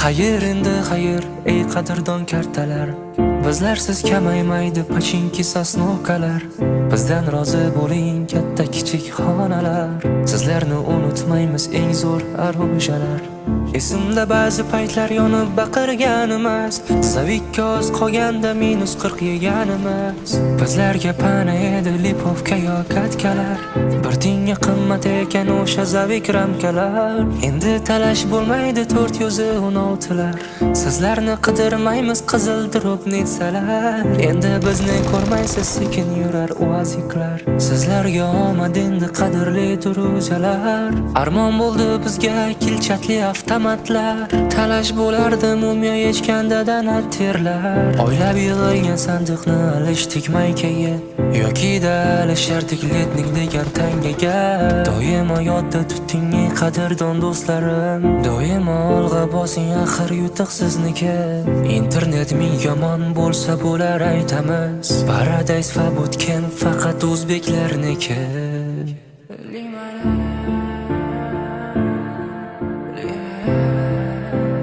Xayr endi, xayr, ey qadrdon kartalar. Bizlarsiz kamaymaydi pachinki sosnovkalar. Bizdan rozi bo'ling, katta kichik xonalar. Sizlarni unutmaymiz, eng zo'r arujalar. Esimda ba'zi paytlar yonib baqirganimiz, Zavikka oz qolganda minus 40 yeganimiz. Bizlarga pana edi lipovka yo katkalar. Bir tiyinga qimmat ekan o'sha zavik ramkalar. Endi talash bo'lmaydi 416lar. Sizlarni qidirmaymiz, qizil drobnitsalar. Endi bizni ko'rmaysiz, sekin yurar uaziklar. Sizlarga omad endi, qadrli druzalar. Armon bo'ldi bizga kilchatli avtomatlar. Talash bo'lardi mumiyo yechganda dana terlar. Oylab yig'ilgan sandiqni alishdik maykaga, yokida alishardik letnik degan tangaga. Doimo yodda tuting, ey qadrdon do'stlarim. Doimo olg'a bosing, axir yutuq sizniki. Internet ming yomon bo'lsa bo'lar, aytamiz. Paradise va Bootcamp faqat o'zbeklarniki.